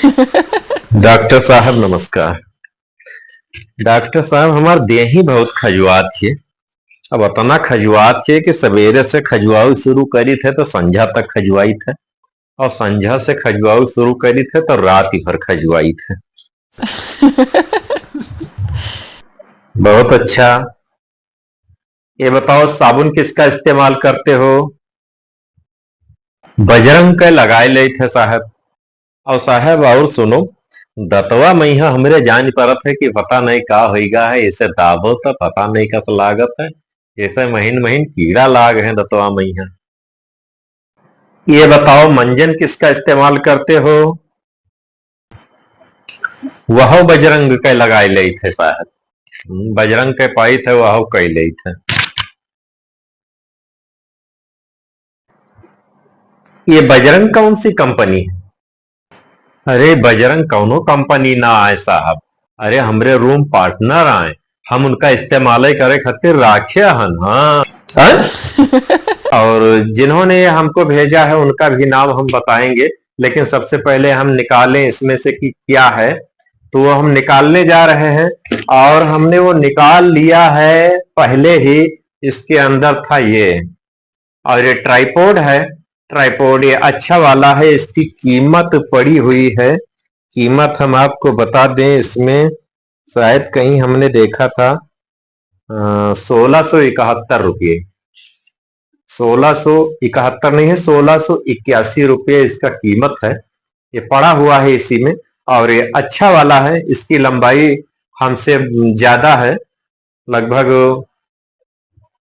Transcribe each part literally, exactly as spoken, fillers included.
डॉक्टर साहब नमस्कार। डॉक्टर साहब, हमार देही बहुत खजुआत है। अब अतना खजुआत है कि सवेरे से खजुआऊ शुरू करी थे तो संझा तक खजुआई थे, और संझा से खजुआऊ शुरू करी थे तो रात भर खजुआई थे। बहुत अच्छा। ये बताओ, साबुन किसका इस्तेमाल करते हो? बजरंग के लगाए लेत है साहब। और साहब, और सुनो, दतवा मइहाँ हमरे जान परत है कि पता नहीं का होइगा है, इसे दाबो तो पता नहीं कस लागत है, जैसे महीन महीन कीड़ा लाग है दतवा मइहाँ। ये बताओ, मंजन किसका इस्तेमाल करते हो? वह बजरंग के लगाए लेत है साहब। हम्म, बजरंग के पाइत है, वह कई लेत है। ये बजरंग कौन सी कंपनी है? अरे बजरंग कौनो कंपनी ना आए साहब, अरे हमरे रूम पार्टनर आए, हम उनका इस्तेमाल करे खातिर राखे हन। हाँ। हैं? और जिन्होंने ये हमको भेजा है उनका भी नाम हम बताएंगे, लेकिन सबसे पहले हम निकालें इसमें से कि क्या है। तो वो हम निकालने जा रहे हैं और हमने वो निकाल लिया है पहले ही। इसके अंदर था ये, और ये ट्राइपॉड है, ट्राइपॉड ये अच्छा वाला है। इसकी कीमत पड़ी हुई है, कीमत हम आपको बता दें, इसमें शायद कहीं हमने देखा था, अ, सोलह सौ इकहत्तर रुपये, सोलह सौ इकहत्तर नहीं है, सोलह सौ इक्यासी रुपये इसका कीमत है। ये पड़ा हुआ है इसी में, और ये अच्छा वाला है, इसकी लंबाई हमसे ज्यादा है, लगभग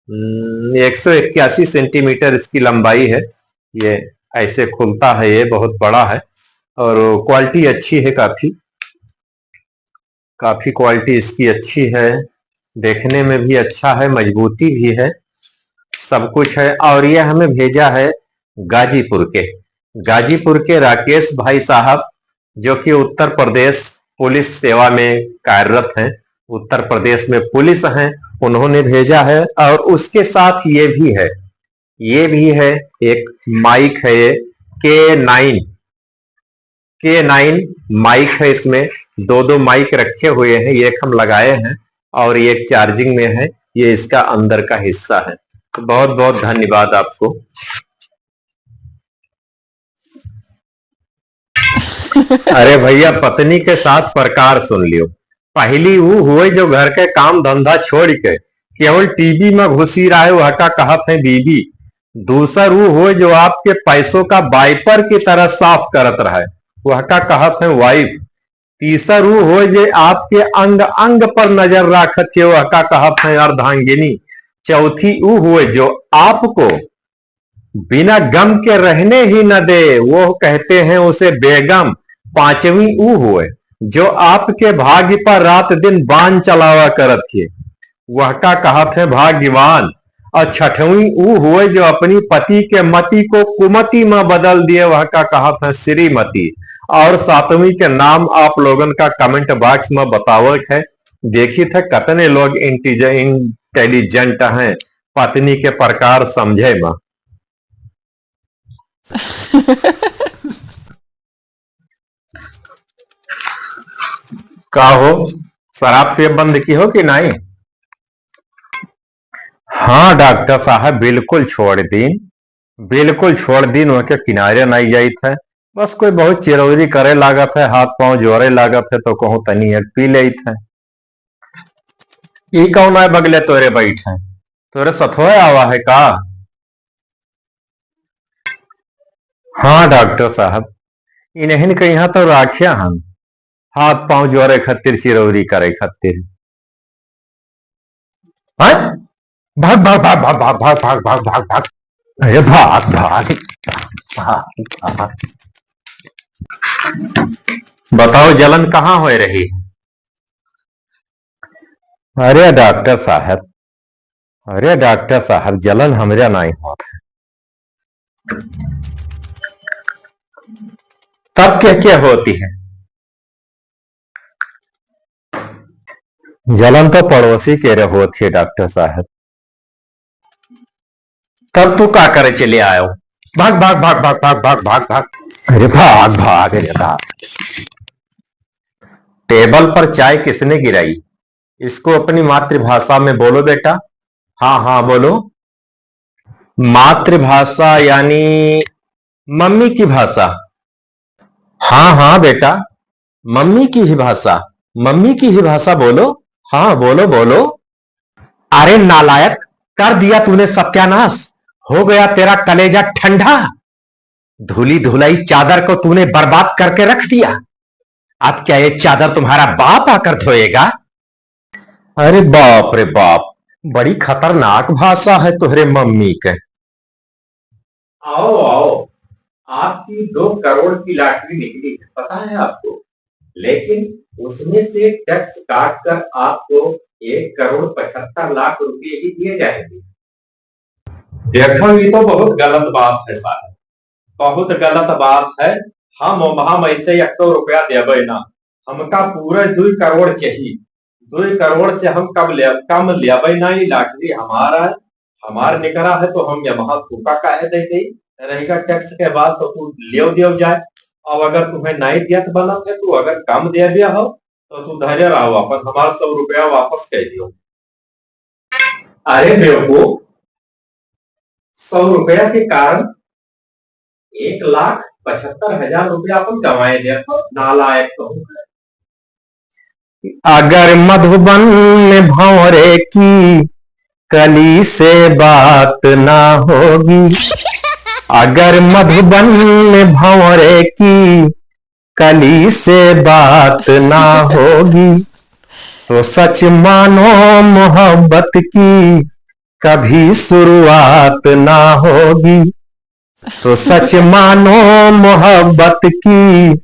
हम्म, एक सौ इक्यासी सेंटीमीटर इसकी लंबाई है। ये ऐसे खुलता है, ये बहुत बड़ा है और क्वालिटी अच्छी है काफी, काफी क्वालिटी इसकी अच्छी है, देखने में भी अच्छा है, मजबूती भी है, सब कुछ है। और ये हमें भेजा है गाजीपुर के, गाजीपुर के राकेश भाई साहब, जो कि उत्तर प्रदेश पुलिस सेवा में कार्यरत हैं, उत्तर प्रदेश में पुलिस हैं, उन्होंने भेजा है। और उसके साथ ये भी है, ये भी है, एक माइक है ये, के नाइन, के नाइन माइक है, इसमें दो दो माइक रखे हुए हैं, एक हम लगाए हैं और एक चार्जिंग में है, ये इसका अंदर का हिस्सा है। तो बहुत बहुत धन्यवाद आपको। अरे भैया, पत्नी के सात प्रकार सुन लियो। पहली ऊ हुए जो घर के काम धंधा छोड़ के केवल टीवी में घुसी रहे, वह का कहत है बीबी। दूसर ऊ हुए जो आपके पैसों का वाइपर की तरह साफ करत रहे, वह का कहत है वाइफ। तीसर ऊ हुए जो आपके अंग अंग पर नजर राखत है, वह का कहत है अर्धांगिनी। चौथी ऊ हुए जो आपको बिना गम के रहने ही न दे, वो कहते हैं उसे बेगम। पांचवी ऊ हुए जो आपके भाग्य पर रात दिन बाण चलावा करत है, वह का कहत है भाग्यवान। और छठवीं ऊ हुए जो अपनी पति के मति को कुमति में बदल दिए, वह का कहत है श्रीमती। और सातवीं के नाम आप लोगन का कमेंट बॉक्स में बतावे है। देखी थे कितने लोग इंटीज-, इंटेलिजेंट हैं पत्नी के प्रकार समझे में। का हो, शराब पिए बंद की हो कि नहीं? हाँ डॉक्टर साहब, बिल्कुल छोड़ दीन, बिल्कुल छोड़ दीन, वह के किनारे नहीं जाइत है। बस कोई बहुत चिरौरी करे लागत है, हाथ पांव जोरे लागत है, तो कहूँ तनी एक पी लेइत है। ई कौन है बगले तोरे बैठे? तोरे सथोए आवा है का? हाँ डॉक्टर साहब, इन्हन के यहाँ तो राख्या हन, हाथ पांव जोरे खातिर, चिरौरी करे खातिर। हाँ? भाग, भाग, भाग। अरे भाग, भाग, भाग, भाग। बताओ, जलन कहाँ होए रही? अरे डॉक्टर साहब, अरे डॉक्टर साहब, जलन हमरे नाई होत है। तब क्या क्या होती है? जलन तो पड़ोसी के रे होत है डॉक्टर साहब। तब तू का करे चले आयो? भाग, भाग, भाग। अरे भाग, भाग, अरे भाग। टेबल पर चाय किसने गिराई? इसको अपनी मातृभाषा में बोलो बेटा। हाँ, हाँ, बोलो। मातृभाषा यानी मम्मी की भाषा। हाँ, हाँ बेटा, मम्मी की ही भाषा, मम्मी की ही भाषा बोलो। हाँ, बोलो, बोलो। अरे नालायक, कर दिया तूने सत्यानाश, हो गया तेरा कलेजा ठंडा। धुली धुलाई चादर को तूने बर्बाद करके रख दिया। अब क्या ये चादर तुम्हारा बाप आकर धोएगा? अरे बाप रे बाप, बड़ी खतरनाक भाषा है तोहरे मम्मी के। आओ, आओ, आपकी दो करोड़ की लॉटरी निकली है, पता है आपको? लेकिन उसमें से टैक्स काट कर आपको एक करोड़ पचहत्तर लाख रुपए ही दिए जाएंगे। देखो, ये तो बहुत गलत बात है साहब, बहुत गलत बात है। हम, हम ऐसे एक सौ रुपया देबे ना, हमका पूरे दुई करोड़ चाहिए। दुई करोड़ से हम कब ले, कम लेबे ना, ये लॉटरी हमारा है, हमार निकरा है, तो हम ये वहां तुका काहे दे दे? रहेगा टैक्स के बाद तो तू लेव देव जाए। अब अगर तुम्हें नहीं दियत बनत है, तू अगर कम दे दिया हो, तो तू धैर्य रहो अपन, हमार सौ रुपया वापस कर दियो। अरे बेवकूफ, सौ रुपया के कारण एक लाख पचहत्तर हजार रुपया अपन गंवाए दे, तो नालायक कहूँ। अगर मधुबन में भंवरे की कली से बात ना होगी, अगर मधुबन में भंवरे की कली से बात ना होगी, तो सच मानो मोहब्बत की कभी शुरुआत ना होगी, तो सच मानो मोहब्बत की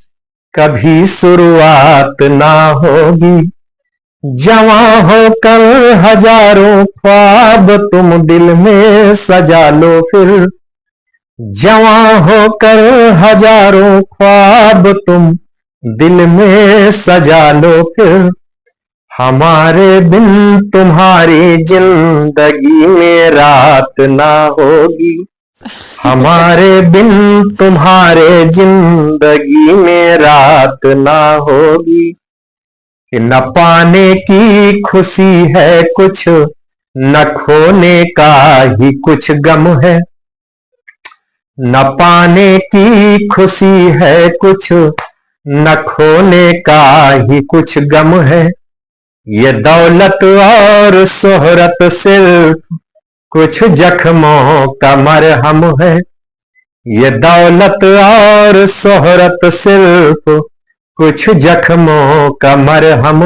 कभी शुरुआत ना होगी। जवां होकर हजारों ख्वाब तुम दिल में सजा लो फिर, जवां होकर हजारों ख्वाब तुम दिल में सजा लो फिर, हमारे बिन तुम्हारी जिंदगी में रात ना होगी, हमारे बिन तुम्हारे जिंदगी में रात ना होगी। कि न पाने की खुशी है कुछ, न खोने का ही कुछ गम है, न पाने की खुशी है कुछ, न खोने का ही कुछ गम है। ये दौलत और शोहरत सिर्फ कुछ जख्मों का मरहम है। ये दौलत और शोहरत सिर्फ कुछ जख्मों का मरहम।